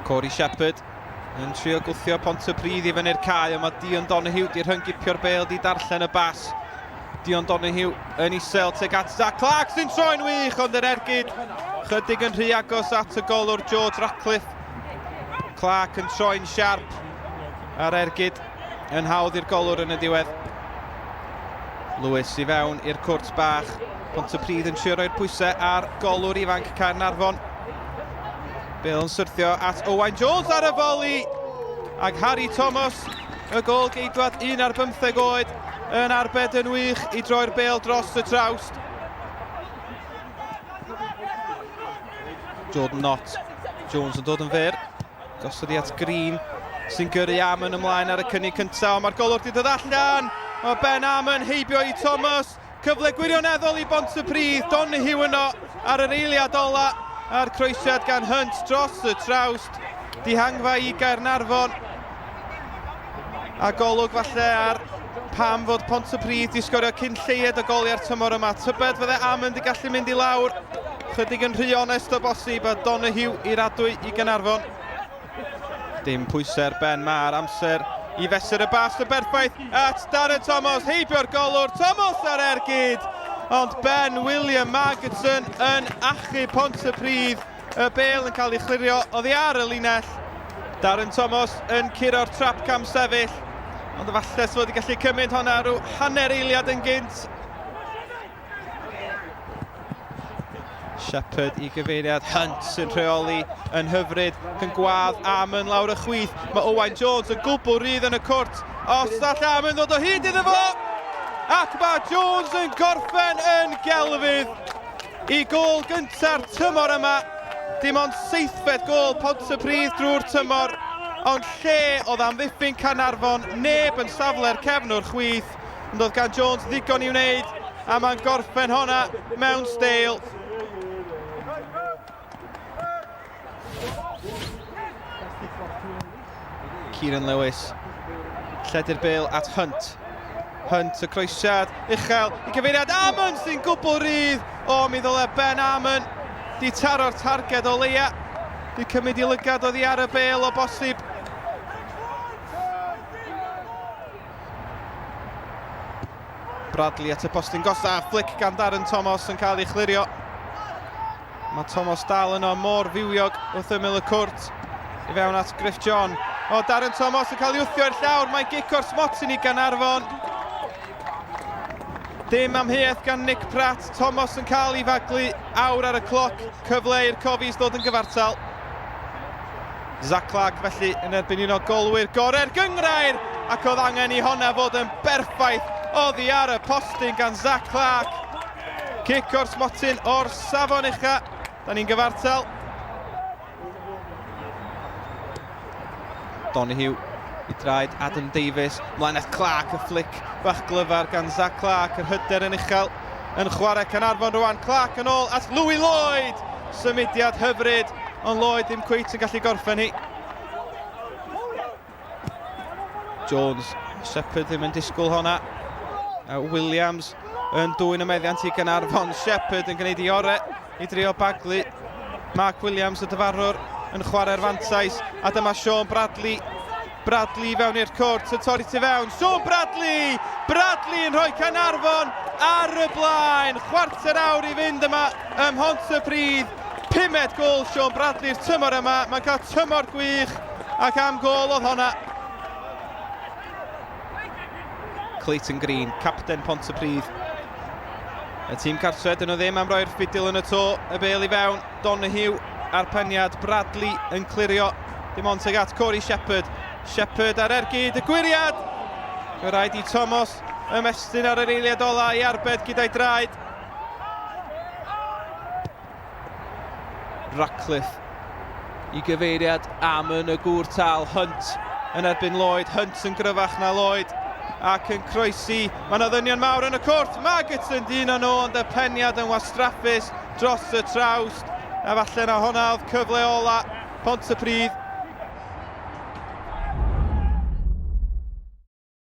Corey Shepherd yn trio gwthio Pontypridd i fyny'r cae, ond mae Dion Donoghue di rhyngipio'r bel, di darllen y bas. Dion Donoghue yn isel tuag at Zach Clark sy'n troi'n wych, ond yr ergyd chydig yn rhy agos at y golwr George Ratcliffe. Clark yn troi'n siarp a'r ergyd yn hawdd i'r golwr yn y diwedd. Lewis i fewn i'r cwrt bach. Pontypridd yn trio roi'r pwysau ar golwr ifanc Caernarfon. Bale yn syrthio at Owain Jones ar y foli. Ac Harry Thomas, y gol geidwad 1 ar 15 oed, yn arbed yn wych i droi'r bel dros y trawst. Jordan Knott. Jones yn dod yn fyr. Gosod i at Green sy'n gyrru Amon ymlaen ar y cynnig cyntaf, ond mae'r golwr wedi dod allan. Mae Ben Amon heibio i Thomas. Cyfle gwirioneddol i Bontypridd. Donoghue yno ar yr eiliad ola a'r croesiad gan Hunt dros y trawst. Dihangfa i Gaernarfon. A golwg falle ar pam fod Pontypridd di sgorio cyn lleied o goliau'r tymor yma. Tybed fydde Amon di gallu mynd i lawr. Chydig yn rhy onest o bosib a Donoghue i'r adwy i Gaernarfon. Dim pwysau ar Ben Ma'r amser i fesur y bas yn berffaith at Darren Thomas, heibio'r golwr, Thomas ar ergyd, ond Ben William Margetson yn achub Pontypridd, y bel yn cael ei chlirio oddi ar y linell. Darren Thomas yn curo'r trap cam sefyll, ond efallai fod wedi gallu cymryd honna rhyw hanner eiliad yn gynt. Shepherd i gyfeiriad Hunt sy'n rheoli yn hyfryd yn gwadd Amon lawr y chwith. Mae Owain Jones yn gwbl rydd yn y cwrt. Os all Amon ddod o hyd iddo fo! Ac mae Jones yn gorffen yn gelfydd i gôl gynta'r tymor yma. Dim ond seithfed gôl Pontypridd drwy'r tymor, ond lle oedd amddiffyn Caernarfon, neb yn safle'r cefnwr chwith. Ond oedd gan Jones ddigon i wneud, a mae'n gorffen honna mewn steil. Kieran Lewis, lledu'r bel at Hunt. Hunt y croesiad uchel i gyfeiriad Amon sy'n gwbl rydd. O, mi ddyle Ben Amon di taro'r targed o leia. Di cymryd i lygad oddi ar y bel o bosib. Bradley at y postyn gosa, flick gan Darren Thomas yn cael ei chlirio. Mae Thomas dal yno mor fywiog wrth ymyl y cwrt. I fewn at Griff John. O, Darren Thomas yn cael ei wthio i'r llawr. Mae'n gic o'r smotyn i Gaernarfon. Dim amheuaeth gan Nick Pratt. Thomas yn cael ei faglu. Awr ar y cloc. Cyfle i'r Cofis ddod yn gyfartal. Zach Clark felly yn erbyn un o golwyr gorau'r gynghrair ac oedd angen i honna fod yn berffaith oddi ar y postyn gan Zach Clark. Cic o'r smotyn o'r safon ucha. Da ni'n gyfartal. Donoghue i draed Adam Davies. Mlaen at Clark, y flick bach glyfar gan Zach Clark, yr hyder yn uchel yn chwarae Caernarfon rwan. Clark yn ôl at Louis Lloyd! Symudiad hyfryd, ond Lloyd ddim cweit yn gallu gorffen hi. Jones, Shepherd ddim yn disgwyl honna. A Williams yn dwyn y meddiant i Gaernarfon. Shepherd yn gwneud i ore i drio baglu. Mark Williams, y dyfarnwr, yn chwarae'r fantais. A dyma Sean Bradley. Bradley fewn i'r cwrt, yn torri tu fewn. Sean Bradley! Bradley yn rhoi Caernarfon ar y blaen. Chwarter awr i fynd yma ym Mhontypridd. Pumed gôl Sean Bradley'r tymor yma. Mae'n cael tymor gwych ac am gôl oedd honna. Clayton Green, capten Pontypridd. Y tîm cartre, dyn nhw ddim am roi'r ffidil yn y to, y bel i fewn, Donoghue a'r peniad, Bradley yn clirio, dim ond tuag at Corey Shepherd. Shepherd ar ergyd, y gwyriad! Fe rhaid i Thomas ymestyn ar yr eiliad ola i arbed gyda'i draed. Ratcliffe i gyfeiriad Amon y gŵr tal, Hunt yn erbyn Lloyd, Hunt yn gryfach na Lloyd ac yn croesi. Mae yna ddynion mawr yn y cwrt, Margetson dyn o'n nhw, ond y peniad yn wastraffus dros y trawst. A falle na honna oedd cyfle ola Pontypridd.